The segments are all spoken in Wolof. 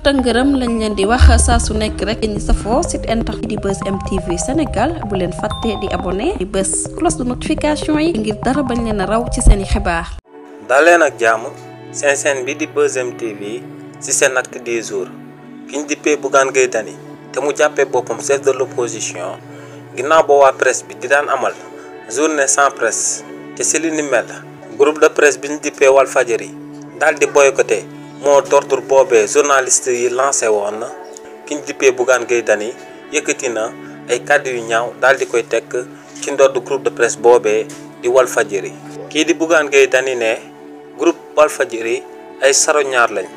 tëngërëm lañ leen di wax saa su nekk rek ñi safoo site internet di Buzz M TV Sénégal bu leen fàtte di abonné di bës cloche de notification yi ngir dara bañ leen a raw ci seeni xibaar. daleen ak jàmm seen chaîne bi di Buzz M TV ci seen acte du jour kiñ dippee Bougane Gueye Dany te mu jàppee boppam chef de l'opposition ginnaaw ba waa presse bi di daan amal journée sans presse te ci li ni mel groupe de presse bi ñu dippee Walfadjri daal di boycotté mot d'ordre boobee journaliste yi lancé woon na kiñ dippee Bougane Gueye Dany yëkkati na ay kàddu yu ñaaw daal di koy teg ci ndodd groupe de presse boobee di Walfadjri kii di Bougane Gueye Dany ne groupe Walfadjri ay saroñaar lañ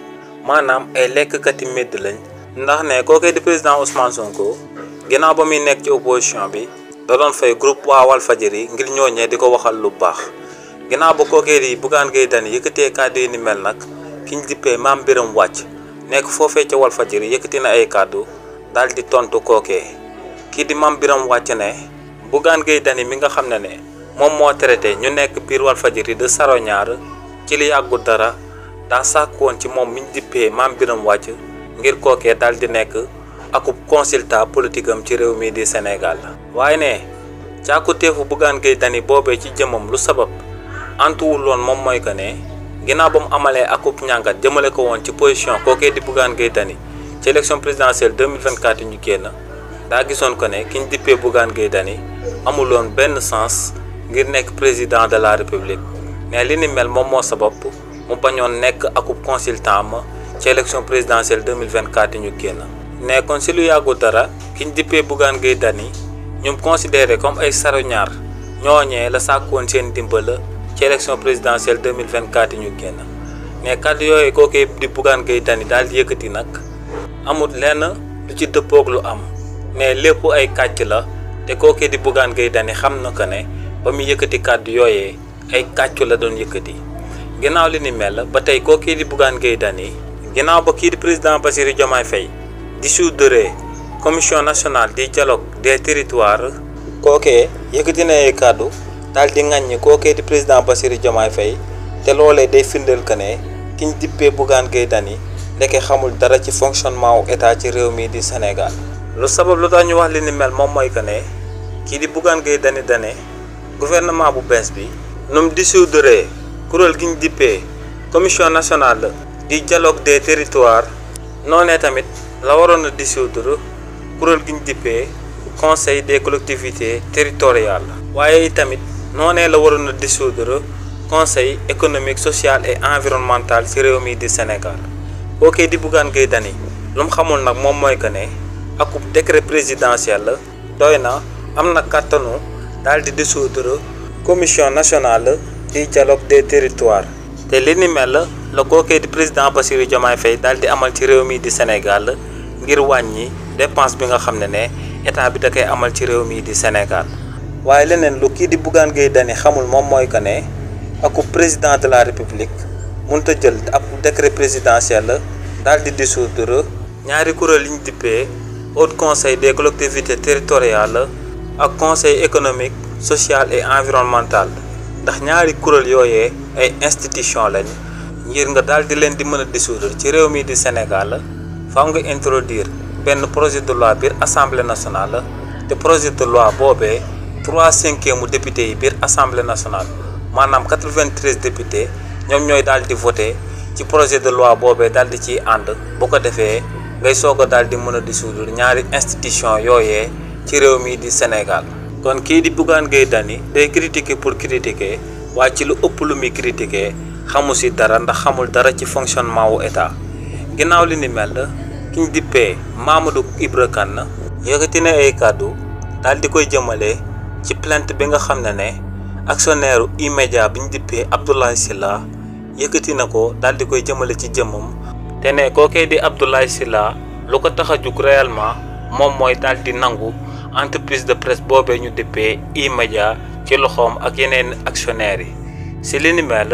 maanaam ay lekkkati médd lañ ndax ne kookee di président Ousmane Sonko ginnaaw ba muy nekk ci opposition bi da doon fay groupe waa Walfadjri ngir ñooñee di ko waxal lu baax ginnaaw ba kookee di Bougane Gueye Dany yëkkatee kàddu yi ni mel nag kiñ dippee Mame Birame Wathie nekk foofee ca Walfadjri yëkkati na ay kàddu daal di tontu kookee kii di Mame Birame Wathie ne Bougane Gueye Dany mi nga xam ne moom moo traité ñu nekk biir Walfadjri de saroñaar ci li yàggu dara daa sàkk woon ci moom miñ dippee Mame Birame Wathie ngir kookee daal di nekk akub consultant politique am ci réew mi di Sénégal waaye ne càkkutéefu Bougane Gueye Dany boobee ci jëmam lu sabab antuwul woon moom mooy que ne ginnaaw ba mu amalee akub ñàngat jëmale ko woon ci position kookee di Bougane Gueye Dany ci élection présidentielle 2024 ñu génn daa gisoon ko ne kiñ dippee Bougane Gueye Dany amuloon benn sens ngir nekk président de la république mais li ni mel moom moo sabab mu bañoon nekk akub consultant ma ci élection présidentielle 2024 ñu génn ne kon si lu yàggu dara kiñ dippee Bougane Gueye Dany ñoom considéré comme ay saroñaar ñooñee la sàkkoon seen dimbal ci élection présidentielle 2024 ñu génn mais kàddu yooyu kookee di Bougane Gueye Dany daal di yëkkati nag amul lenn lu ci dëppoog lu am ne lépp ay kàcc la te kookee di Bougane Gueye Dany xam na ko ne ba muy yëkkati kàddu yooyee ay kàccu la doon yëkkati ginnaaw li ni mel ba tey kookee di Bougane Gueye Dany ginnaaw ba kii di président Bassirou Diomaye Faye dissoudre commission nationale du dialogue des territoires kookee yëkkati na ay kàddu daal di ŋàññi kookee di président Bassirou Diomaye Faye te loolee day firndeel que ne kiñ dippee Bougane Gueye Dany ndeke xamul dara ci fonctionnement wu état ci réew mi di Sénégal lu sabab lu tax ñu wax li ni mel moom mooy que ne kii di Bougane Gueye Dany dane gouvernement bu bees bi num dissoudre kuréel giñ dippee commission nationale du dialogue des territoires noonee tamit la waroon a dissoudre kuréel giñ dippee conseil des collectivités territoriales waaye tamit noonee la waroon a dissoudre conseil économique social et environnemental ci réew mi di Sénégal kookee di Bougane Gueye Dany lu mu xamul nag moom mooy que ne akub décret présidentiel la doy na am na kàttanu daal di dissoudre commission nationale du dialogue des territoires te li ni mel la kookee di président Bassirou Diomaye Faye daal di amal ci réew mi di Sénégal ngir wàññi dépense bi nga xam ne état bi da koy amal ci réew mi di Sénégal waaye leneen lu kii di Bougane Gueye Dany xamul moom mooy que ne akub président de la république mënut a jël ab décret présidentiel daal di dissoudre ñaari kuréel yi ñu dippee haut conseil des collectivités territoriales ak conseil économique social et environnemental ndax ñaari kuréel yooyee ay institution lañ ngir nga daal di leen di mën a dissoudre ci réew mi di Sénégal faaw nga introduire benn projet de loi biir assemblée nationale te projet de loi boobee 3/5 mu député yi biir assemblée nationale maanaam 93 députés ñoom ñooy daal di voté ci projet de loi boobee daal di ciy ànd bu ko defee ngay soog a daal di mën a dissoudre ñaari institution yooyee ci réew mi di Sénégal kon kii di Bougane Gueye Dany day critiquer pour critiquer waaye ci lu ëpp lu muy critiquer xamu si dara ndax xamul dara ci fonctionnement wu état ginnaaw li ni mel kiñ dippee Mamadou Ibra Kane yëkkati na ay kàddu daal di koy jëmale ci plainte bi nga xam ne actionnaire immédiat bi ñu dippee Abdoulaye Sylla yëkkati na ko daal di koy jëmale ci jëmmam te ne kookee di Abdoulaye Sylla lu ko tax a jug réellement moom mooy daal di nangu entreprise de presse boobee ñu dippee immédiat ci loxoom ak yeneen actionnaires yi si li ni mel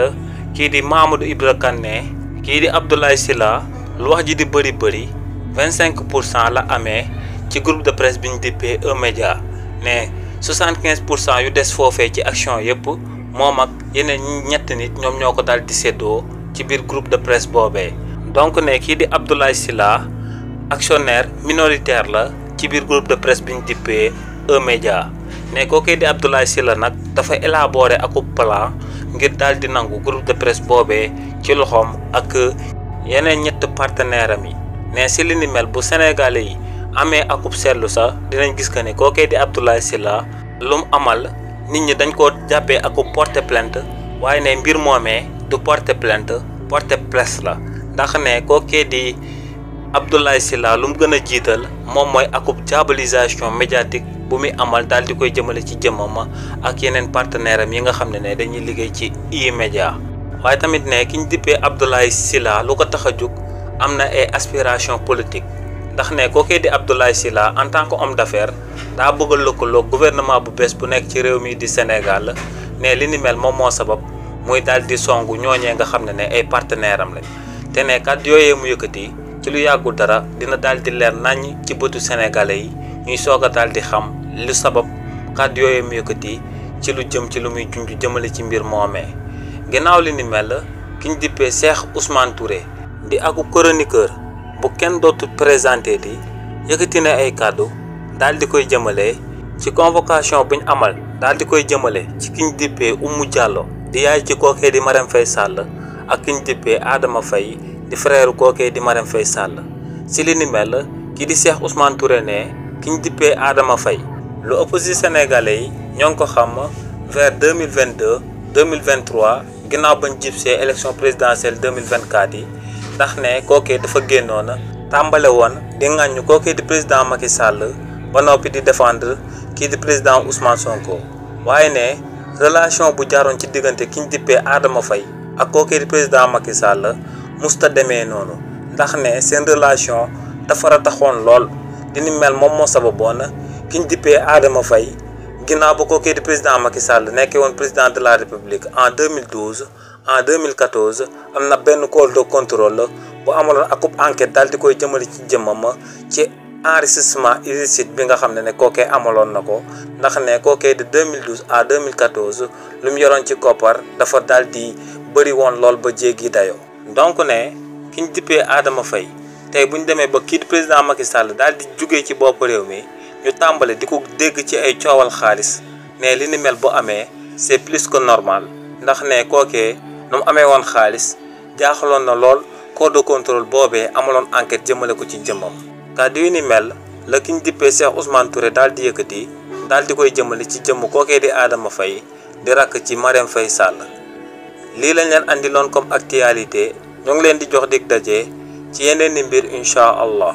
kii di Mamadou Ibra Kane kii di Abdoulaye Sylla lu wax ji di bëri 25% la amee ci groupe de presse bi ñu dippee E-Média ne 75% yu des foofee ci action yépp moom ak yeneen ñett nit ñoom ñoo ko daal di séddoo ci biir groupe de presse boobee donc ne kii di Abdoulaye Sylla actionnaire minoritaire la ci biir groupe de presse bi ñu dippee E-Media ne kookee di Abdoulaye Sylla nag dafa élaborer akub plan ngir daal di nangu groupe de presse boobee ci loxoom ak yeneen ñett partenaire am yi ne si li ni mel bu Sénégalais yi amee akub seetlu sax dinañ gis que ne kookee di Abdoulaye Sylla lu mu amal nit ñi dañ koo jàppee akub porter plainte waaye ne mbir moomee du porter plainte porter plainte la ndax ne kookee di Abdoulaye Sylla lu mu gën a jiital moom mooy akub diabolisation médiatique bu muy amal daal di koy jëmale ci jëmmam ak yeneen partenaire am yi nga xam ne dañuy liggéey ci E-Media waaye tamit ne ki ñu dippee Abdoulaye Sylla lu ko tax a jug am na ay aspiration politique ndax ne kookee di Abdoulaye Sylla en tant que homme d'affaires daa bëgg a lëkkaloo gouvernement bu bees bu nekk ci réew mi di Sénégal ne li ni mel moom moo sabab muy daal di songu ñooñee nga xam ne ay partenaire am lañ te ne kàddu yooyee mu yëkkati ci lu yàggul dara dina daal di leer naññ ci bëtu sénégalais yi ñuy soog a daal di xam lu sabab kàddu yooyee mu yëkkati ci lu jëm ci lu muy junj jëmale ci mbir moomee ginnaaw li ni mel ki ñu dippee Cheikh Ousmane Touré di aku chroniqueur bu kenn dootu présenté di yëkkati na ay kàddu daal di koy jëmale ci convocation buñ amal daal di koy jëmale ci ki ñu dippee Oumou Diallo di yaay ci kookee di Marème Faye Sall ak ki ñu dippee Adama Faye di frère kookee di Marème Faye Sall si li ni mel kii di Cheikh Ousmane Touré ne ki ñu dippee Adama Faye lu ëpp si sénégalais yi ñoo ngi ko xam vers 2022 2023 ginnaaw bañ jibsee élection présidentielle 2024 yi ndax ne kookee dafa génnoon tàmbale woon di ŋàññu kookee di président Macky Sall ba noppi di défendre kii di président Ousmane Sonko waaye ne relation bu jaaroon ci diggante ki ñu dippee Adama Faye ak kookee di président Macky Sall musta demee noonu ndax ne seen relation dafa rataxoon lool di ni mel moom moo sababoon ki ñu dippee Adama Faye ginnaaw ba kookee di président Macky Sall nekkee woon président de la République en 2012 en 2014 am na benn corps de contrôle bu amaloon akub enquête daal di koy jëmale ci jëmmam ci enrichissement illicite bi nga xam ne kookee amaloon na ko ndax ne kookee de 2012 à 2014 lu mu yoroon ci koppar dafa daal di bëri woon lool ba jéggi dayoo. donc ne ki ñu dippee Adama Faye tey bu ñu demee ba kii di président Macky Sall daal di jugee ci bopp réew mi ñu tàmbale di ko dégg ci ay coowal xaalis ne li ni mel bu amee c'est plus que normal ndax ne kookee nu mu amee woon xaalis jaaxaloon na lool corps de contrôle boobee amaloon enquête jëmale ko ci jëmmam. kàddu yu ni mel la ki ñu dippee Cheikh Ousmane Touré daal di yëkkati daal di koy jëmale ci jëmm kookee di Adama Faye di rakk ci Marème Faye Sall lii lañ leen andiloon comme actualité ñu ngi leen di jox dig daje ci yeneen i mbir incha allah.